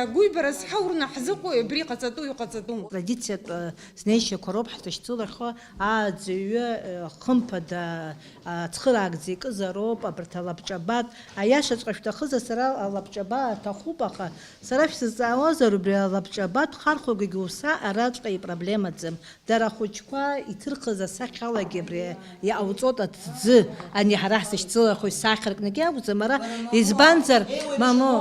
агәыҩбара зҳаурны ҳзыҟоу абри иҟаҵатәу, иҟаҵатәу? Традициатә, э, знеишьақәа роуп ҳзышьцылахьоу, ааӡаҩы, э, хымԥада, э, ацхыраагӡа икызароуп, абарҭ алабҿабатә, аиашаҵәҟьа шәҭахызар, сара алабҿаба аҭахуп, аха сара шәсызҵаауазар, убри алабҿабатә хархәагагьы уса араҵәҟьа ипроблемаӡам. Дара ахәыҷқәа иҭырхыз асахьалагьы абри иҟауҵоит аҭӡы, ани ҳара ҳзышьцылахьоу исахьаркны акгьы акәӡам, ара избанзар, мамо,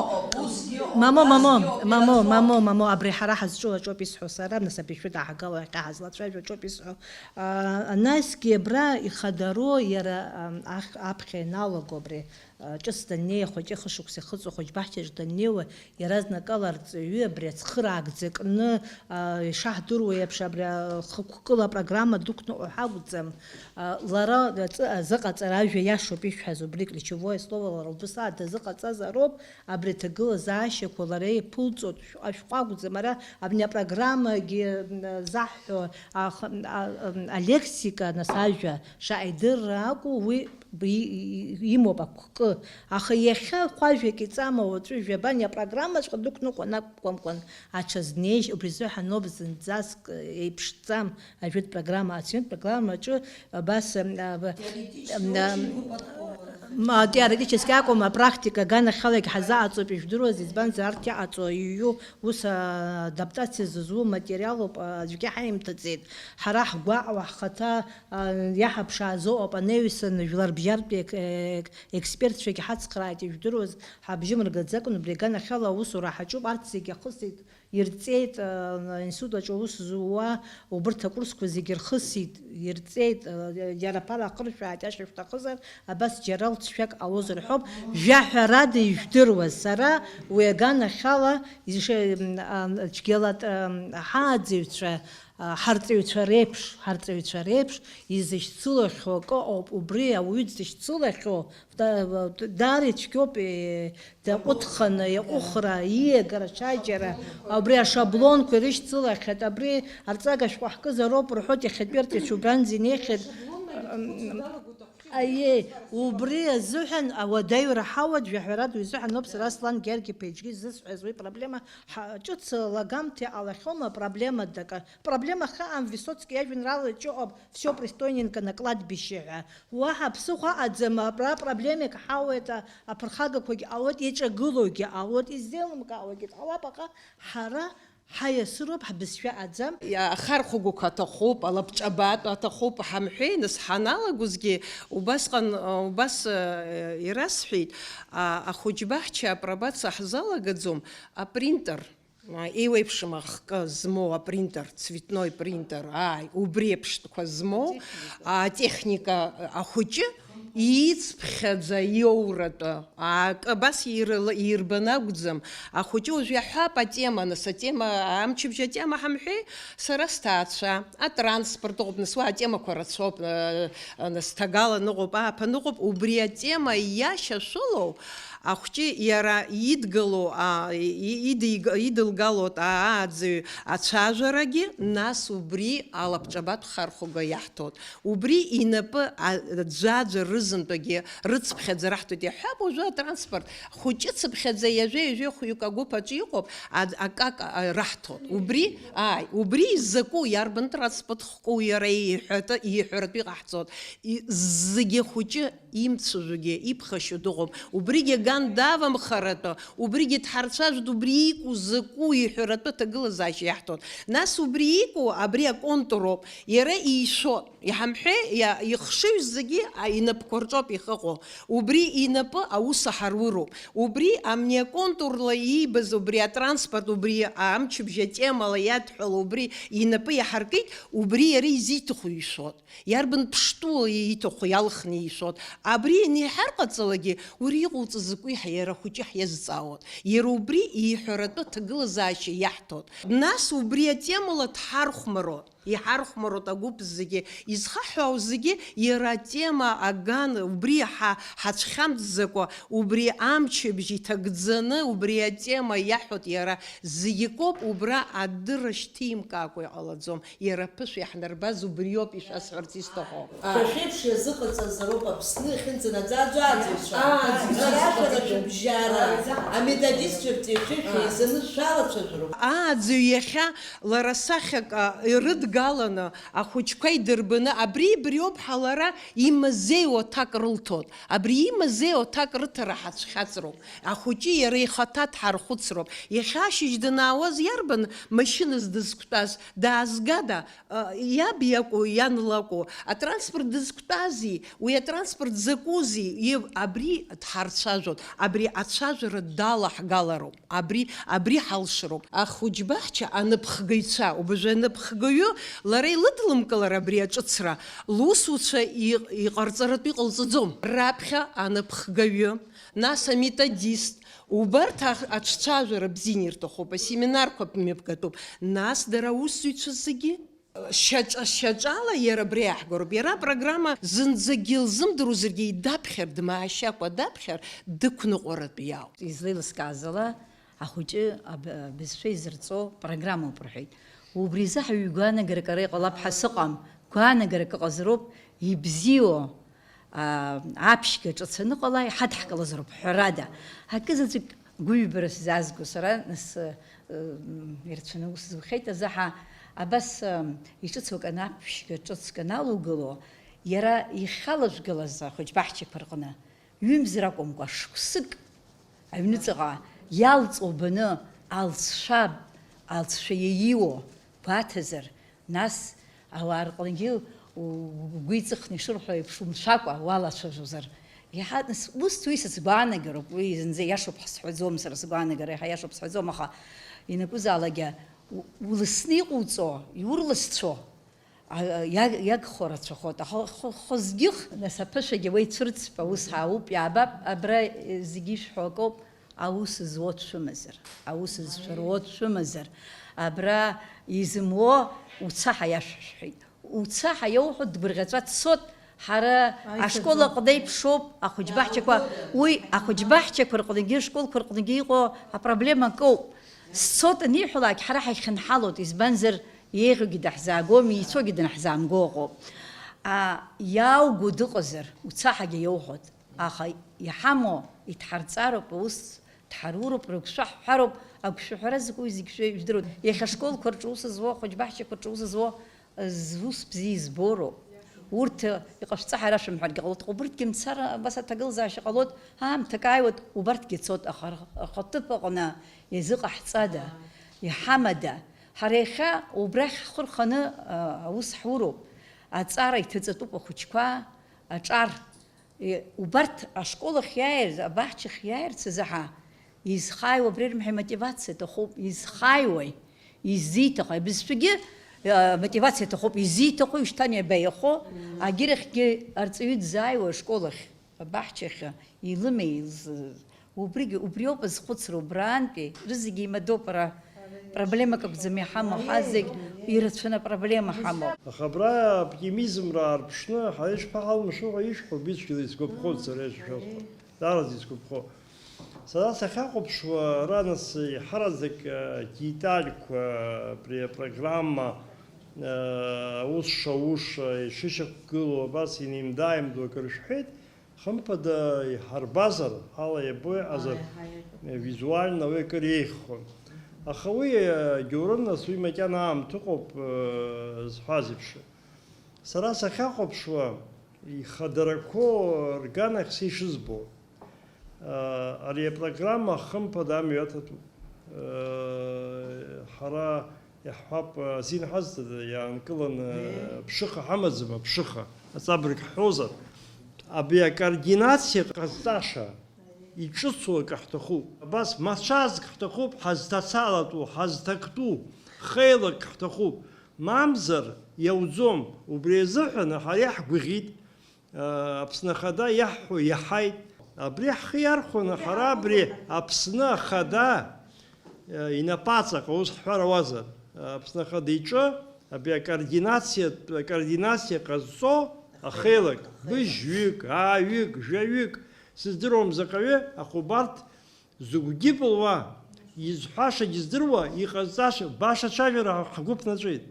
мамо, мамо, мамо, мамо, мамо, абри ҳара ҳазҿу аҿоуп исҳәо сара, нас абри шәыдаҳагало иахьа ҳазлацәажәо аҿоуп исҳәо. А, насгьы абра ихадароу иара, ам, ах-, аԥхьа ианалаго абри, а, ҿыц даннеи, ахәыҷы хышықәса ихыҵуа хәыҷбаҳчаҿ даннеиуа, Иаразнакала арҵаҩы абри ацхыраагӡа кны, а, ишаҳдыруа еиԥш, абри ахықәкыла апрограмма дықәныҟәо ҳәа акәӡам. А, лара аҵы-, азыҟаҵара ажәа иашоуп ишәҳәаз, убри ключевое слово лара лбысаа дазыҟаҵазароуп, абри аҭагылазаашьақәа лара иԥылҵоит, шәҟәа-, шәҟәа акәӡам, ара абни апрограммагьы, м, заҳҳәо, ах-, а, м, алексика, нас ажәа шаҟа идырра акәу, уи Б-, и-, и-, имоуп агәкы. Аха иахьа хәажәак иҵама уаҵәы жәабан иапрограммаҵәҟьа дықәныҟәан акәымкәан аҽазнеижь, убри азыҳәан ауп зынӡаск, э, еиԥшӡам ажәытә программа, ацәынтә программаҿы абас, м, а, б-, м, а, м, а, теоретически акәым, апрактика аганахьалагь ҳазаҟаҵоуп, ижәдыруаз, избанзар, арҭ иаҟаҵо иҩу ус, а, адаптациа зызу материалуп, а, аӡәгьы ҳаимҭаӡеит. Ҳара ҳгәаҟуа ҳхаҭа А, иаҳаԥшааз ыҟоуп, анаҩсан жәлар бжьартәи ек-, ек-, експертцәагьы ҳацхрааит, ижәдыруаз, ҳабжьы мыргаӡакәан, убри аганахьала аусура ҳаҿуп, арҭ зегьы ахысит, ирҵеит, а, аинститут аҿы аус зуа, убырҭ акурсқәа зегьы рхысит, ирҵеит, а, џьара ԥара ахыршәааит, иашьа шәҭахызар, абас џьара лҵшәак ҟалозар ҳәоуп, жәаҳәарада ижәдыруаз, сара уи аганахьала изше-, м, а, цәгьала, а, ҳааӡаҩцәа, Ҳарҵаҩцәа реиԥш, ҳарҵаҩцәа реиԥш изышьцылахьоу акы ыҟоуп, убри ауаҩы дзышьцылахьоу, да-, даара ицәгьоуп, е, даҟәыҭханы, иаҟәыхра, ииагара, ачаиџьара, убри ашаблонқәа ирышьцылахьеит, абри арҵага шәҟәы ҳкызароуп рҳәоит, иахьатәи арҵаҩцәа убранӡа инеихьеит. Аиеи, убри азыҳәан ауадаҩра ҳауа, жәаҳәарада уи азыҳәан ауп сара Аслан Георги-иԥа иҿгьы изысҳәаз уи проблема ҳа-, ҿыц лагамҭа иҟалахьоума, проблема дак-, Проблема хаам, Высоцки иажәеинраала иаҿы ыҟоуп, всё пристойненько на кладбище ҳәа. Уаҳа ԥсыхәа аӡам, абра проблемак ҳауеит, а-, аԥырхагақәагьы ҟалоит, иаҿагылогьы ҟалоит, изеилымкаауагьы ҟалап, аха ҳара ҳаиасыроуп, ҳбызшәа аӡам. Иа-, ахархәагақәа аҭахуп, алабҿабатә аҭахуп ҳамҳәеи, нас ҳаналагозгьы убасҟан, убас, э, ирасҳәеит, а-, ахәыҷбаҳча апробациа ҳзалагаӡом, апринтер. Еиуеиԥшым ахкы змоу апринтер, цветной принтер, ааи, убри еиԥштәқәа змоу, атехника ахәыҷы иицԥхьаӡа иоуратәы, акы абас ирла-, ирбан акәӡам. Ахәыҷы уажә иаҳҳәап атема, нас атема, амчыбжь атема ҳамҳәеи, сара сҭаацәа, атранспорт ыҟоуп, нас уа атемақәа рацәоуп, э, нас ҭагалан ыҟоуп, ааԥын ыҟоуп, убри атема иашьашәылоу, Ахәҷы иара идгыло, а, и-, идиг-, идылгалоит, а, ааӡаҩ ацәажәарагьы, нас убри алабҿабатә хархәага иаҳҭоит. Убри инапы, а, аӡәаӡәа рызынтәагьы рыцыԥхьаӡа раҳҭоит. Иаҳҳәап, уажәы атранспорт хәыҷы цыԥхьаӡа ҩажәа-ҩажәа хәҩык агәыԥ аҿы иҟоуп, а, акака, а, раҳҭоит. Убри, ааи, убри изакәу, иарбан транспорт хку иара иҳәата-, иҳәаратәы иҟаҳҵоит. И-, зегьы хәыҷы Имцәажәогьы, иԥхашьо дыҟоуп. Убригьы ган давамхаратәы, убригьы дҳарцәажәоит, убри ику закәу иҳәаратәы аҭагылазаашьа иаҳҭоит. Нас убри ику абри аконтуроуп, иара ишәоит. Иҳамҳәеи, иа-, ихшыҩ зегьы, а, инапқәа рҿоуп ихыҟоу. Убри инапы аус аҳаруроуп. Убри амни аконтурла иибаз убри атранспорт, убри амчыбжь атемала иадҳәало убри инапы иаҳаркит, убри иара изиҭаху ишәот. Иарбан ԥштәыла ииҭаху иалхны ишәот. Абри ианиҳәар ҟаҵалакгьы, уара иҟауҵаз закәи ҳәа иара ахәыҷы ҳиазҵаауот. Иара убри ииҳәаратәы аҭагылазаашьа иаҳҭот. Нас убри атемала дҳархәмарот. Иҳархәмароуп агәыԥ зегьы. Изхаҳәаау зегьы иара атема аган, убри ҳа-, ҳацәхьамҵӡакәа, убри амчыбжь иҭагӡаны, убри атема иаҳәоит иара. Зегьы коуп, убра адырра шьҭимкаакәа иҟалаӡом. Иара аԥышәа иаҳнарбаз убриоуп ишәасҳәарц исҭаху. Шәа шәеиԥш иазыҟаҵазароуп Аԥсны иахьынӡанаӡааӡо ааӡаҩцәа. Ааӡаҩцәа. Шәара шәара шәыбжьара, аметодистцәа рҵаҩцәа шәеизаны шәалацәажәароуп. Ааӡаҩ иахьа Лара сахьак, а, ирыдгаланы, ахәыҷқәа идырбаны, абри, абриоуп ҳәа лара имазеиуа аҭак рылҭоит. Абри имазеиуа аҭак рыҭара ҳацәхьаҵроуп. Ахәыҷы иара ихаҭа дҳархәыцроуп. Иахьа ашьыжь данаауаз иарбан машьыназ дызқәтәаз? Даазгада? А, иаб иакәу, иан лакәу? Атранспорт дызқәтәази? Уи атранспорт закәузи? Иб-, абри дҳарцәажәоит. Абри ацәажәара далаҳгалароуп. Абри, абри ҳалшароуп. Ахәыҷбаҳча аныԥхгаҩцәа, убажәы аныԥхгаҩы лара илыдлымкылар абри аҿыцра, лусуцәа и-, иҟарҵаратәы иҟалҵаӡом. Раԥхьа аныԥхгаҩы, нас аметодист, убарҭ ах-, аҿцәажәара бзианы ирҭахуп, асеминарқәа мҩаԥгатәуп, нас дара аусзуҩцәа зегьы. Шьаҿа-, шьаҿала иара абри иаҳгароуп. Иара апрограмма зынӡагьы илзымдыруазаргьы, идаԥхьар, дмаашьакәа даԥхьар, дықәныҟәаратәы иаауп. Излеилыскааз ала, ахәыҷы аб-, абызшәа изырҵо программоуп рҳәеит. Убри изы ҳаҩ гәаанагарак ара иҟалап ҳәа сыҟам. Гәаанагарак ыҟазароуп, ибзиоу, аа, аԥшьга ҿыц аныҟала, иҳадҳкылазароуп, ҳәарада. Акызаҵәык гәыҩбара сзаазго сара, нас, ы, ирацәаны аус зухьеит азаҳа, абас, ы, иҿыцу акы анаԥшьга ҿыцк аналугыло, иара ихьалажәгалаз ахәыҷбаҳчақәа рҟны, ҩымз ракәымкәа, шықәсык аҩныҵҟа иалҵуа баны, алҵшәа, алҵшәа иаиуо гәаҭазар, нас ауаа рҟынгьы у-, угәы иҵыхны ишырҳәо еиԥш умшәакәа уалацәажәозар, иаҳа, нас, ус уи са сгәаанагароуп, уи зынӡа иашоуп ҳәа сҳәаӡом, сара сгәаанагара иаҳа иашоуп сҳәаӡом, аха ианакәызаалакгьы у-, уласны иҟоуҵо, иурласцәо, а, иаг-, иагхо рацәахоит. Аха хы-, хазгьых, нас, аԥышәагьы уеицәырҵп, аус ҳауп, иаабап, абра, э, зегьы ишәҳәо акоуп, аус зуо дшәымазар, аус зшәыруо дшәымазар, абра изымуо уца ҳәа иашәҳәеит. Уца ҳәа иауҳәо дгәырӷьаҵәа дцот, ҳара ашкол аҟны иԥшуп, ахәыҷбаҳчақәа, уи ахәыҷбаҳчақәа рҟынгьы, ашколқәа рҟынгьы иҟоу апроблема акоуп. Сцот аниҳәалак, ҳара ҳахьынҳалоит, избанзар, еиӷьугьы даҳзаагом, еицәоугьы данаҳзаамго ыҟоуп. А, иаауго дыҟазар, уца ҳәагьы иауҳәоит. Аха иҳамоу, идҳарҵароуп, аус дҳаруроуп, рыгәшәаҳҳәароуп, агәшәаҳәара закәу зегь шәа ижәдыруеит. Иахьа ашколқәа рҿы аус зуа, ахәыҷбаҳчақәа рҿы аус зуа, зус бзиа избоу роуп. Урҭ иҟашәҵа ҳәа рашәымҳәаргьы ҟалоит, убырҭгьы мцара абас аҭагылазаашьа ҟалоит, аамҭак ааиуеит, убарҭгьы цоит, аха р-, рхатәы аҟны иазыҟаҳҵада, иҳамада? Ҳара иахьа убрахь ҳхы рханы, а, аус ҳуроуп. Аҵара иҭаҵатәуп ахәыҷқәа, аҿар. Е, убарҭ ашкол ахь иааирц, абаҳчахь иааирц азы ҳа, изхааиуа абри ирымҳәеи, мотивациа аҭахуп, изхааиуеи, изиҭаху, абызшәагьы, э, мотивациа аҭахуп, изиҭаху, ишьҭан иабаиахо, агьырахьгьы арҵаҩы дзааиуа ашкол ахь, абаҳчахь, илымеи, илз-, убригьы, убриоуп азхәыцра, убраантәи, рызегьы еимадоуп ара. Проблемак акәӡам иҳамоу, ҳа зегь ирацәаны апроблема ҳамоуп. Аха абра аоптимизмра аарԥшны, ҳара ишԥаҳалымшо ҳәа ишәҳәо, бицәгьала исгәаԥхоит сара ишәҳәо. Даараӡа исгәаԥхо. Сара сахьахәаԥшуа, ара нас иҳараӡак, э, детальқәа, абри апрограмма, э, аус шауша, ишышьақәгылоу, абас инеимда-ааимдо акыр шәҳәеит. Хымԥада иҳарбазар, ала иабо иҟазар, визуально уи акыр еиӷьхон. Аха уи, э, Геурым, нас уи макьана аамҭа ыҟоуп, э, зҳәаз еиԥш. Сара сахьахәаԥшуа, ихадарақәоу рганахь са ишызбо, э, ари апрограмма хымԥада амҩа аҭатәуп. Э, ҳара Иаҳҳәап, азин ҳазҭада, иаанкыланы ԥшыха ҳамаӡам, аԥшыха, аҵабырг ҳҳәозар. Абри акоординациа ҟазҵаша, иҿыцу акы ҳҭахуп. Абас мацәазк ҳҭахуп, ҳазҭацалатәу, ҳазҭактәу, хеилак ҳҭахуп. Мамзар, иауӡом. Убри азыҳәан ҳара иаҳгәыӷит, Аԥсны Ахада иаҳҳәо иаҳаит. Абри ҳхы иархәаны ҳара абри Аԥсны Ахада, э, инапаҵаҟа, ус ҳҳәар ауазар, Аԥсны Ахада иҿы абри акоординациа, акоординациа ҟазҵо ахеилак, быжьҩык, ааҩык, жәаҩык, сыздыруам заҟаҩы, аха убарҭ зыгәгьы былуа, изҳәашагьы здыруа, иҟазҵаша, баша ацәажәара ҳгәы ԥнаҵәеит,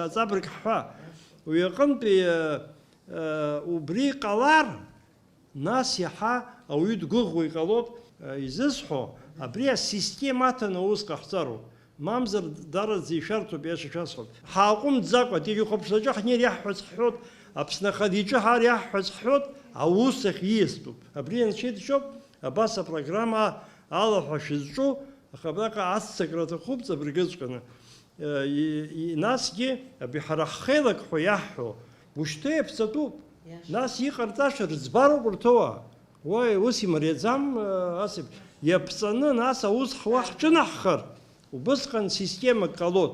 аҵабырг ҳҳәа. Уи аҟынтәи, э, э, убри ҟалар, нас иаҳа ауаҩы дгәыӷуа иҟалоит, э, изысҳәо, абри асистема аҭаны аус ҟаҳҵароуп. Мамзар, дараӡа ишәарҭоуп, иаша шәасҳәап. Ҳааҟәымҵӡакәа, егьи хәаԥшраҿы ҳнеир иаҳҳәац ҳҳәот, Аԥсны Ахада иҿы ҳаар иаҳҳәац ҳҳәот, аус ахь ииастәуп. Абри анцәа идшьоуп, абас апрограмма алаҳәа шәызҿу, аха абраҟа аццакра аҭахуп ҵабыргыҵәҟьаны. Э, и-, и-, насгьы, абри ҳара ҳхеилак ҳәа иаҳҳәо, ушьҭа иаԥҵатәуп. Иаша. Нас иҟарҵаша рыӡбароуп урҭ ауаа. Уаи, ус имариаӡам, э, ас еиԥш. Иаԥҵаны, нас аус ҳуа ҳҿынаҳхар, убысҟан системак ҟалоит.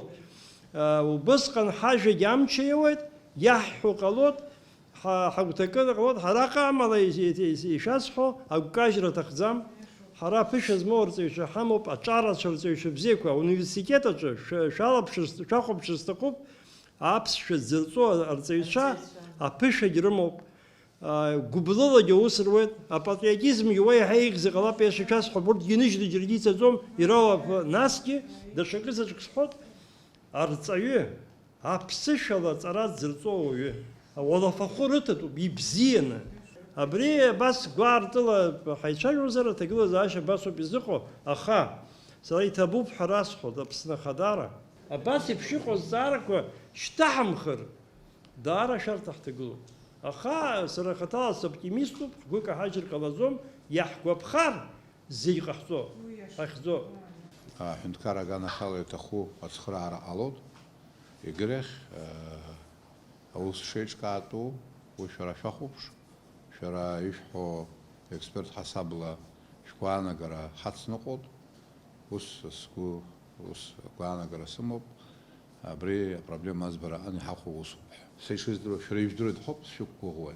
Э, убысҟан ҳажәагь амчы иауеит, иаҳҳәо ҟалоит, ҳа-, ҳагәҭакы ҟалоит, ҳараҟа амала ис-, ис-, ис-, ишәасҳәо агәкажьра аҭахӡам. Ҳара аԥышәа змоу арҵаҩцәа ҳамоуп, аҿарацәа, арҵаҩцәа бзиақәа, ауниверситет аҿы шәа-, шәалаԥшыр, шәахәаԥшыр сҭахуп, аԥсшәа дзырҵо арҵаҩцәа аԥышәагь рымоуп. Аа, гәыблылагьы аус руеит, апатриотизмгьы уа иаҳа еиӷьзар ҟалап, иашьа шәасҳәап, урҭгьы ныжьны џьаргьы ицаӡом, иралаф-, насгьы даҽакы заҵәык сҳәот, арҵаҩы, аԥсышәала аҵара дзырҵо ауаҩы, ауалафахәы рыҭатәуп, ибзианы. Абри абас гәаартыла ҳаицәажәозар, аҭагылазаашьа абасоуп изыҟоу, аха сара иҭабуп ҳәа расҳәоит, Аԥсны Ахадара. Абас еиԥш иҟоу азҵаарақәа шьҭаҳамхыр, даара ашәарҭа ҳҭагылоуп. Аха сара хаҭала соптимиступ, ҳгәы каҳажьыр ҟалаӡом, иаҳгәаԥхар, зегь ҟаҳҵо, ҳахьӡо. Аҳәынҭқар аганахьала иаҭаху ацхыраара ҟалоит. Егьырахь, э, аус шеиҿкаатәу, уи шәара шәахәаԥш, шәара ишәҳәо експерт ҳасабла шәгәаанагара ҳацныҟәоит. Ус сгәы, ус агәаанагара сымоуп, абри апроблема аӡбара аҟны иҳахәо усуп ҳәа. Са ишыздыруа, шәара ижәдыруеит ҳәоуп сшәықәгәыӷуа.